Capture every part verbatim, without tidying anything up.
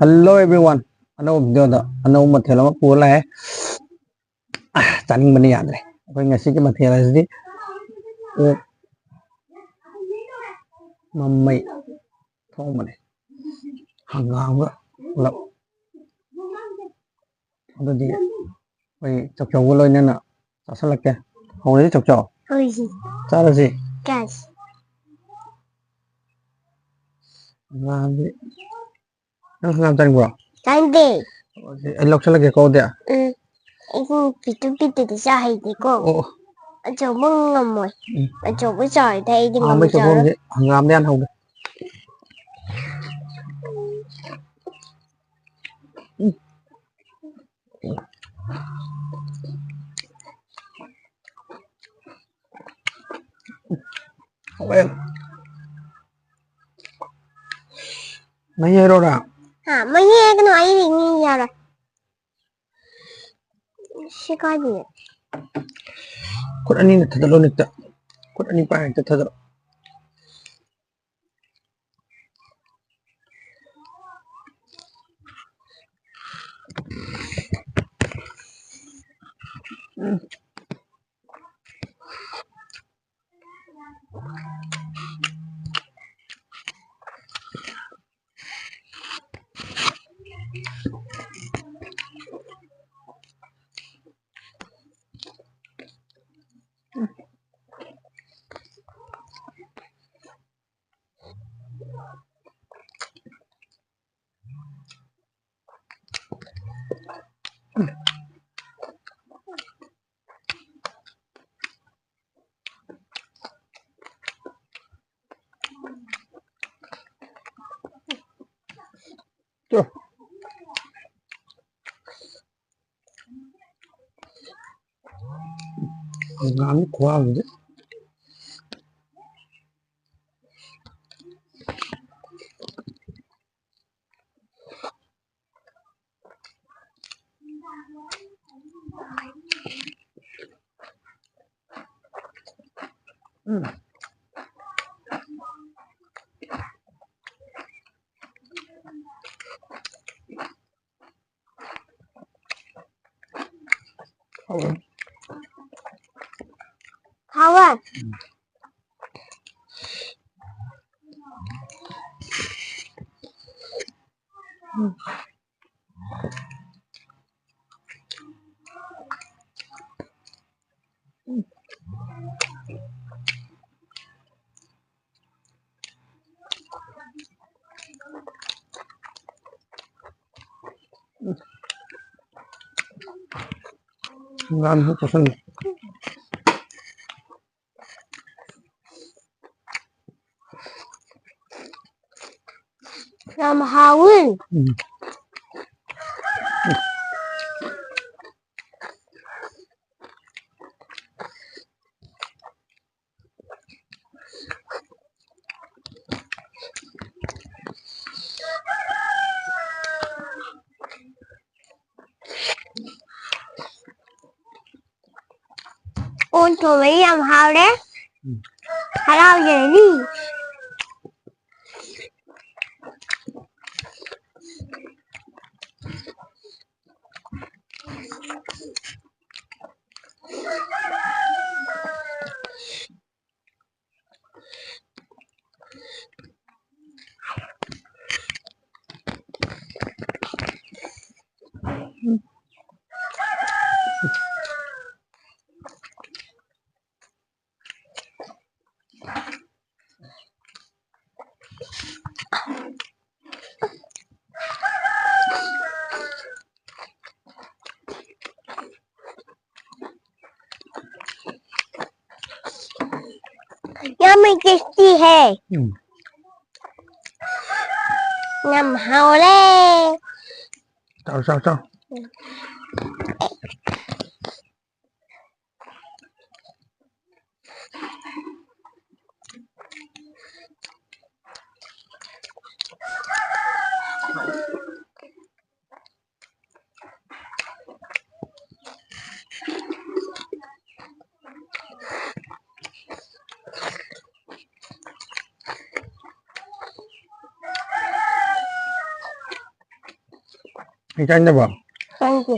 Hello everyone, ꯑꯅꯧꯕ ꯚꯤꯗꯤꯑꯣꯗ ꯑꯅꯧꯕ ꯃꯊꯦꯜ ꯑꯃ ꯄꯨꯔ ꯂꯥꯛꯑꯦ꯫ ꯑꯥ, ꯆꯥꯅꯤꯡꯕꯅ ꯌꯥꯗ꯭ꯔꯦ꯫ ꯑꯩꯈꯣꯏ ꯉꯁꯤꯒꯤ ꯃꯊꯦꯜ ꯑꯁꯤꯗꯤ ꯑꯣꯛ ꯃꯃꯩ ꯊꯣꯡꯕꯅꯦ, ꯍꯪꯒꯥꯝꯒ ꯄꯨꯂꯞ꯫ ꯑꯗꯨꯗꯤ ꯑꯩꯈꯣꯏ ꯆꯧꯆꯧꯒ ꯂꯣꯏꯅꯅ ꯆꯥꯁꯤꯜꯂꯛꯀꯦ꯫ ꯍꯧꯔꯁꯤ ꯆꯧꯆꯧ꯫ ꯍꯧꯔꯁꯤ꯫ ꯆꯥꯔꯁꯤ꯫ ꯆꯥꯁꯤ꯫ ꯍꯪꯒꯥꯝꯗꯤ ꯅꯪ ꯍꯪꯒꯥꯝ ꯆꯥꯅꯤꯡꯕ꯭ꯔꯣ? ꯆꯥꯅꯤꯡꯗꯦ꯫ ꯑꯩ ꯂꯧꯁꯜꯂꯒꯦꯀꯣ ꯑꯗꯨꯗꯤ꯫ ꯎꯝ꯫ ꯑꯩꯗꯤ ꯄꯤꯛꯇꯨ ꯄꯤꯛꯇꯨꯗꯤ ꯆꯥ ꯍꯩꯇꯦꯀꯣ꯫ ꯑꯣ, ꯑꯣ꯫ ꯑꯆꯧꯕ ꯉꯝꯃꯣꯏ꯫ ꯎꯝ꯫ ꯑꯆꯧꯕ ꯆꯥꯎꯔꯗꯤ ꯑꯩꯗꯤ ꯑꯍꯥꯟꯕꯩ ꯉꯝꯖꯔꯣꯏ꯫ ꯆꯥꯛꯈꯨꯝꯁꯦ ꯍꯪꯒꯥꯝꯗ ꯍꯥꯟꯅ ꯍꯧꯒꯦ꯫ ꯎꯝ꯫ ꯍꯥꯎꯋꯦ꯫ ꯃꯍꯤ ꯍꯩꯔꯛꯑꯣꯔꯥ? ꯍꯥ, ꯃꯍꯤ ꯍꯩꯔꯛꯀꯅꯨ, ꯑꯩ ꯃꯍꯤ ꯌꯥꯔꯣꯏ꯫ ꯁꯤ ꯀꯥꯏꯗꯅꯣ? ꯈꯨꯠ ꯑꯅꯤꯅ ꯊꯥꯗꯠꯂꯣ ꯍꯦꯛꯇ꯫ ꯈꯨꯠ ꯑꯅꯤ ꯄꯥꯏꯔ ꯍꯦꯛꯇ ꯊꯥꯗꯠꯂꯣ꯫ ꯎꯝ꯫ ꯇꯨ꯫ ꯍꯪꯒꯥꯝꯒꯤ ꯈꯨꯍꯥꯎꯁꯤꯗꯤ꯫ ꯎꯝ꯫ ꯍꯥꯎꯋꯦ꯫ ꯌꯥꯝ ꯍꯦꯛ ꯆꯥꯁꯟ-, ꯌꯥꯝ ꯍꯥꯎꯋꯤ꯫ ꯎꯝ꯫ ꯑꯣꯟ ꯊꯣꯡꯕꯗꯤ ꯌꯥꯝ ꯍꯥꯎꯔꯦ꯫ ꯎꯝ꯫ ꯍꯔꯥꯎꯖꯔꯅꯤ꯫ Yummy tasty है। ꯎꯝ꯫ ꯌꯥꯝ ꯍꯥꯎꯔꯦ꯫ ꯆꯥꯎ, ꯆꯥꯎ, ꯆꯥꯎ꯫ ꯑꯩ ꯆꯥꯅꯤꯡꯗꯕ꯭ꯔꯣ? ꯆꯥꯅꯤꯡꯗꯦ꯫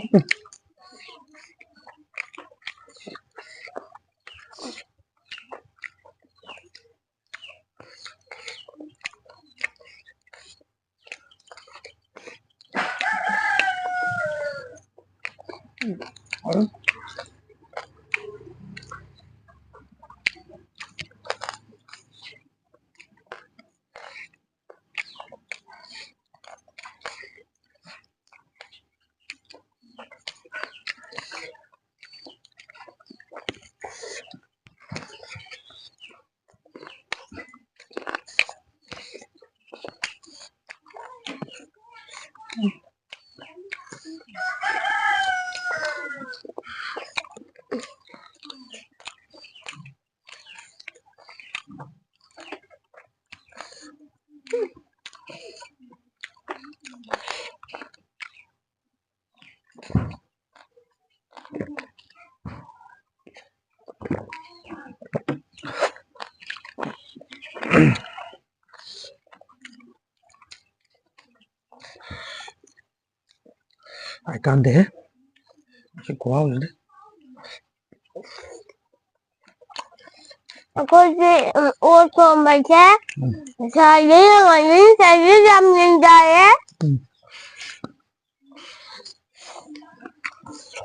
ꯑꯩ ꯀꯥꯟꯗꯦꯍꯦ꯫ ꯁꯤ ꯈꯨꯍꯥꯎꯁꯤꯗꯤ꯫ ꯑꯩꯈꯣꯏꯁꯦ, ꯎꯝ, ꯑꯣꯠ ꯊꯣꯡꯕꯁꯦ ꯎꯝ꯫ ꯉꯁꯥꯏꯗꯩ ꯌꯦꯡꯉꯣ, ꯉꯁꯥꯏꯗꯩ ꯌꯥꯝ ꯌꯦꯡꯖꯔꯦ꯫ ꯎꯝ꯫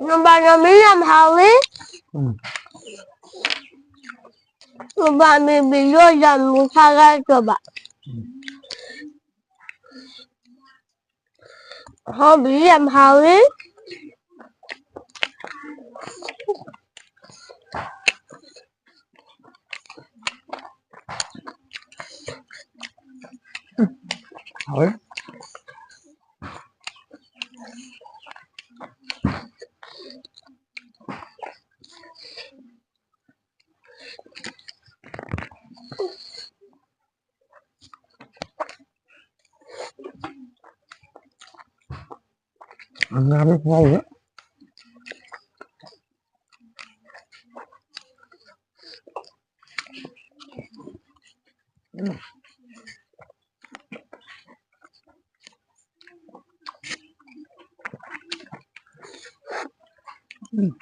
ꯅꯨꯡꯗꯥꯡ ꯅꯨꯃꯤꯠ ꯌꯥꯝ ꯍꯥꯎꯋꯤ꯫ ꯎꯝ꯫ ꯅꯨꯡꯗꯥꯡꯒꯤ video ꯌꯥꯝ ꯊꯥꯒꯠꯇꯕ꯫ ꯎꯝ꯫ ꯑꯍꯥꯎꯕꯤ ꯌꯥꯝ ꯍꯥꯎꯋꯤ꯫ ꯍꯥꯎꯋꯦ꯫ ꯉꯥꯗꯣ ꯈꯨꯍꯥꯎꯗꯣ꯫ ꯎꯝ꯫ ꯎꯝ꯫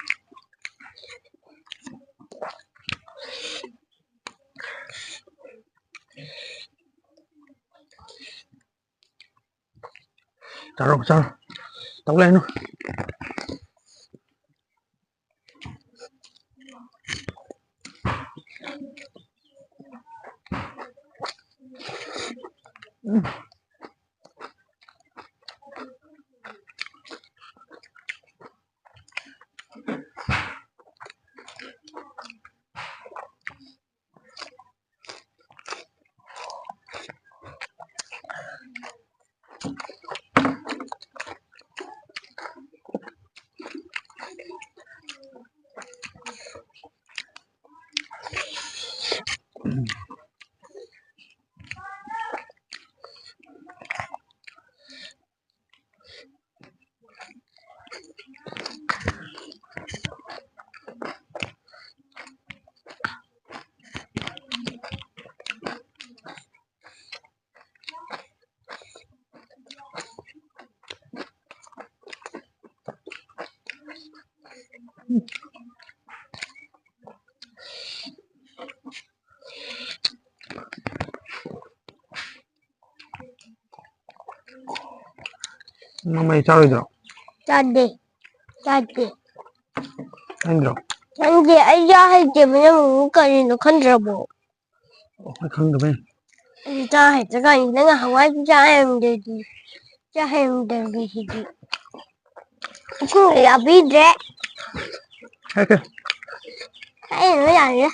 ꯆꯥꯔꯣ, ꯆꯥꯔꯣ꯫ ꯇꯧ ꯂꯩꯅꯨ꯫ ꯅꯪ ꯃꯩ ꯆꯥꯔꯣꯏꯗ꯭ꯔꯣ? ꯆꯥꯗꯦ꯫ ꯆꯥꯗꯦ꯫ ꯈꯪꯗ꯭ꯔꯣ? ꯈꯪꯗꯦ꯫ ꯑꯩ ꯆꯥ ꯍꯩꯇꯦꯕ꯫ ꯅꯪ ꯀꯔꯤꯅꯣ ꯈꯪꯗ꯭ꯔꯕꯣ? ꯑꯣ, ꯑꯩ ꯈꯪꯗꯕꯩ꯫ ꯑꯩ ꯆꯥ ꯍꯩꯇ꯭ꯔꯀꯥꯟꯁꯤꯗ ꯅꯪ ꯍꯋꯥꯏ ꯆꯥ ꯍꯩꯔꯝꯗ꯭ꯔꯗꯤ, ꯆꯥ ꯍꯩꯔꯝꯗ꯭ꯔꯗꯤ ꯁꯤꯗꯤ꯫ ꯏꯁꯤꯡ ꯌꯥꯕꯤꯗ꯭ꯔꯦ꯫ ꯍꯥꯏꯔꯛꯀꯦ꯫ ꯍꯥꯏꯔꯅꯨ ꯌꯥꯔꯦ꯫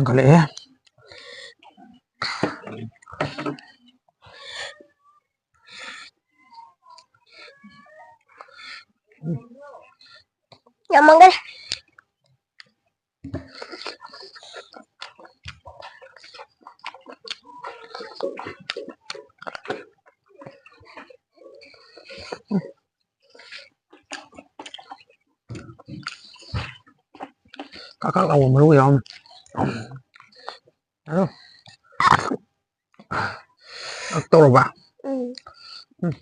ꯈꯜꯂꯛꯑꯦ꯫ ꯌꯥꯝ ꯃꯪꯒꯜ꯫ ꯀꯥꯛ ꯀꯥꯛ ꯂꯥꯎꯕ ꯃꯔꯨꯒ ꯌꯥꯎꯔꯝꯃꯦ꯫ ꯑꯗꯣ ꯇꯧꯔꯕ? ꯎꯝ꯫ ꯎꯝ꯫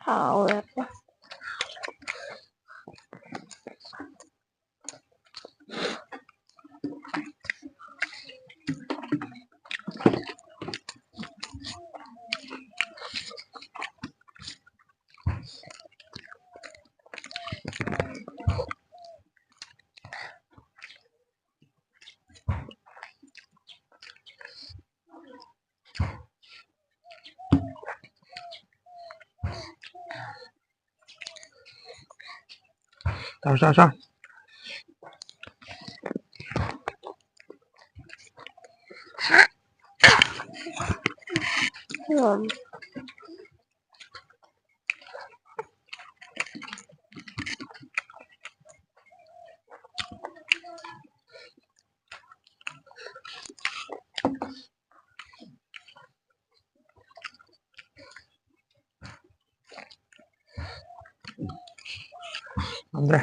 ꯍꯥꯎꯔꯦ꯫ ꯆꯥꯎ, ꯆꯥꯎ, ꯆꯥꯎ꯫ ꯎꯝ꯫ ꯉꯝꯗ꯭ꯔꯦ꯫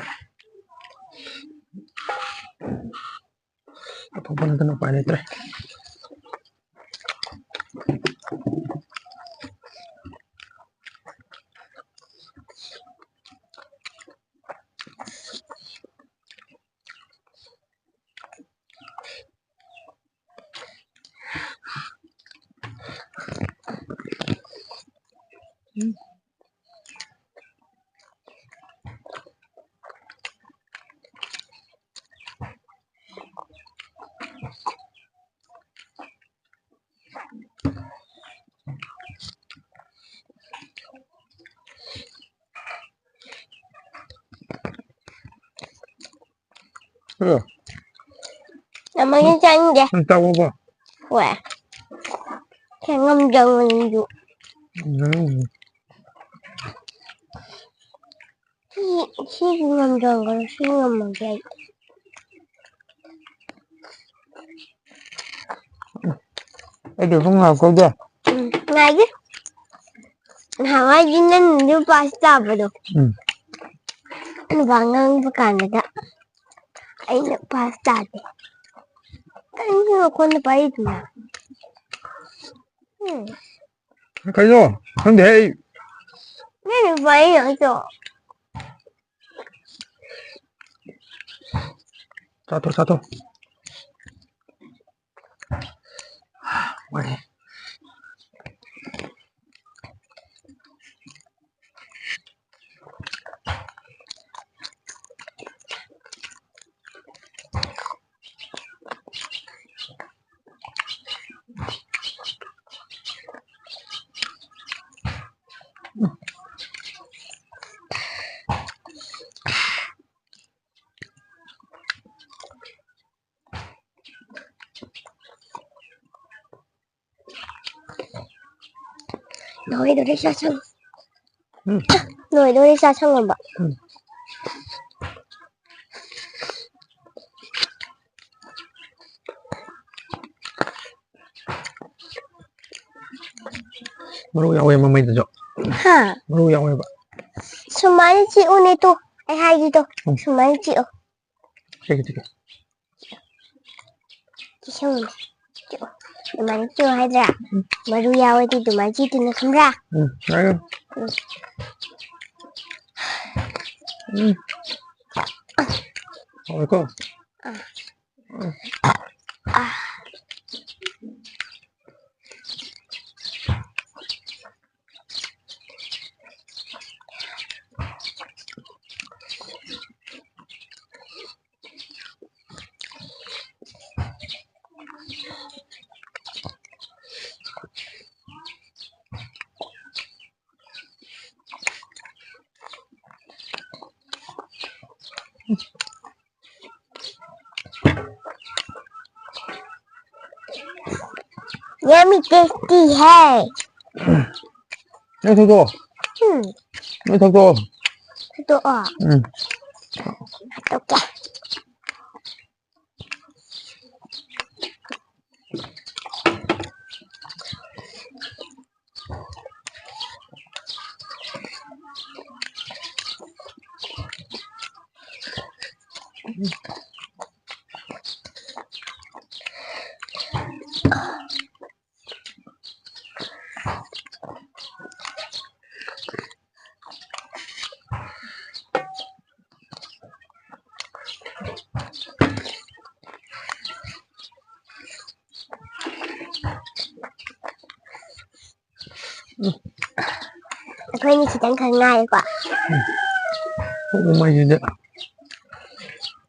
ꯑꯇꯣꯞꯄ ꯅꯠꯇꯅ ꯎꯄꯥꯏ ꯂꯩꯇ꯭ꯔꯦ꯫ ꯎꯝ꯫ ꯑ, ꯌꯥꯝ ꯃꯍꯤ ꯆꯪꯗꯦ꯫ ꯅꯪ ꯆꯥꯎꯑꯣꯕ꯫ ꯍꯣꯏ꯫ ꯁꯦ ꯉꯝꯖꯧ ꯅꯪꯁꯨ꯫ ꯎꯝ꯫ ꯁꯤ, ꯁꯤꯁꯨ ꯉꯝꯖꯧ, ꯁꯤ ꯉꯝꯃꯒꯦ ꯑꯩ꯫ ꯑꯩꯗꯤ ꯁꯨꯝ ꯉꯥꯏꯈꯣꯗ꯫ ꯎꯝ, ꯉꯥꯏꯒꯦ꯫ ꯅꯍꯥꯟꯋꯥꯏꯗꯤ ꯅꯪ ꯅꯨꯄꯥꯁꯤ ꯇꯥꯕꯗꯣ꯫ ꯎꯝ꯫ ꯅꯨꯄꯥ ꯉꯥꯡꯕ ꯀꯥꯟꯗꯗ ꯑꯩꯅ ꯄꯥꯁ ꯇꯥꯗꯦ꯫ ꯀꯔꯤꯒꯤꯅꯣ ꯈꯣꯟꯗ ꯄꯥꯏꯔꯤꯗꯨꯅ? ꯎꯝ꯫ ꯀꯩꯅꯣ? ꯈꯪꯗꯦ ꯑꯩ꯫ ꯅꯪ ꯅꯨꯄꯥ ꯑꯩꯅ ꯅꯠꯇ꯭ꯔꯣ? ꯆꯥꯊꯣꯛ, ꯆꯥꯊꯣꯛ꯫ ꯋꯥꯔꯦ꯫ ꯂꯣꯏꯗꯣꯔꯦ ꯆꯥꯁꯜꯂꯣ꯫ ꯎꯝ꯫ ꯂꯣꯏꯗꯣꯔꯦ ꯆꯥꯁꯜꯂꯣꯕ꯫ ꯎꯝ꯫ ꯃꯔꯨ ꯌꯥꯎꯋꯦ ꯃꯃꯩꯗꯁꯨ꯫ ꯍꯥ? ꯃꯔꯨ ꯌꯥꯎꯋꯦꯕ꯫ ꯁꯨꯃꯥꯏꯅ ꯆꯤꯛꯎꯅꯦ ꯇꯨ꯫ ꯑꯩ ꯍꯥꯏꯒꯦ ꯇꯨ꯫ ꯎꯝ꯫ ꯁꯨꯃꯥꯏꯅ ꯆꯤꯛꯑꯣ꯫ ꯆꯤꯛꯀꯦ, ꯆꯤꯛꯀꯦ꯫ ꯆꯤꯛꯁꯜꯂꯨꯅꯦ꯫ ꯆꯤꯛꯑꯣ꯫ ꯑꯗꯨꯃꯥꯏꯅ ꯆꯤꯛꯑꯣ ꯍꯥꯏꯗ꯭ꯔꯥ? ꯎꯝ꯫ ꯃꯔꯨ ꯌꯥꯎꯔꯗꯤ ꯑꯗꯨꯃꯥꯏꯅ ꯆꯤꯛꯇꯨꯅ ꯈꯪꯕ꯭ꯔꯥ? ꯎꯝ, ꯌꯥꯏꯌꯦ꯫ ꯎꯝ꯫ ꯎꯝ꯫ ꯍꯥꯎꯋꯦꯀꯣ? ꯑꯥ꯫ ꯎꯝ꯫ ꯑꯥ꯫ Yummy tasty है। नहीं थोक दो। हम्म। नहीं थोक दो। तो आ। हम्म। तो क्या? ꯑꯩꯈꯣꯏꯅꯤ ꯈꯤꯇꯪ ꯈꯛ ꯉꯥꯏꯔꯦꯀꯣ꯫ ꯎꯝ꯫ ꯃꯩꯁꯤꯗ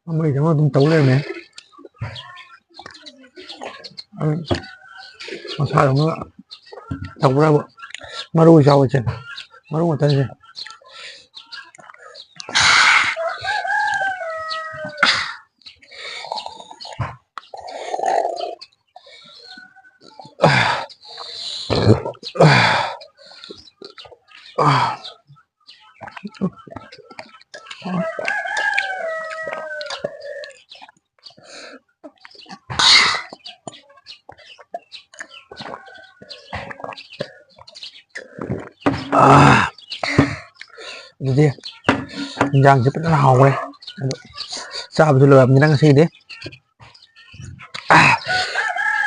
ꯑꯃꯒꯤꯗꯃꯛ ꯑꯗꯨꯝ ꯇꯧ ꯂꯩꯔꯝꯃꯦ꯫ ꯑꯗꯨ ꯃꯁꯥꯗꯧꯅ ꯇꯧꯕ꯭ꯔꯕ? ꯃꯔꯨ ꯆꯥꯎꯕꯁꯦ, ꯃꯔꯨ ꯃꯊꯟꯁꯦ꯫ ꯑꯥ, ꯑꯗꯨꯗꯤ ꯏꯟꯖꯥꯡꯁꯦ ꯐꯖꯅ ꯍꯥꯎꯈ꯭ꯔꯦ꯫ ꯑꯗꯣ ꯆꯥꯕꯁꯨ ꯂꯣꯏꯔꯕꯅꯤꯅ ꯉꯁꯤꯒꯤꯗꯤ, ꯑꯥ,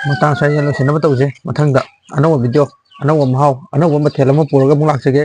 ꯃꯇꯥꯡ ꯁ꯭ꯋꯥꯏꯗ ꯂꯣꯏꯁꯤꯟꯅꯕ ꯇꯧꯁꯦ꯫ ꯃꯊꯪꯗ ꯑꯅꯧꯕ video, ꯑꯅꯧꯕ ꯃꯍꯥꯎ, ꯑꯅꯧꯕ ꯃꯊꯦꯜ ꯑꯃ ꯄꯨꯔꯒ ꯑꯃꯨꯛ ꯂꯥꯛꯆꯒꯦ꯫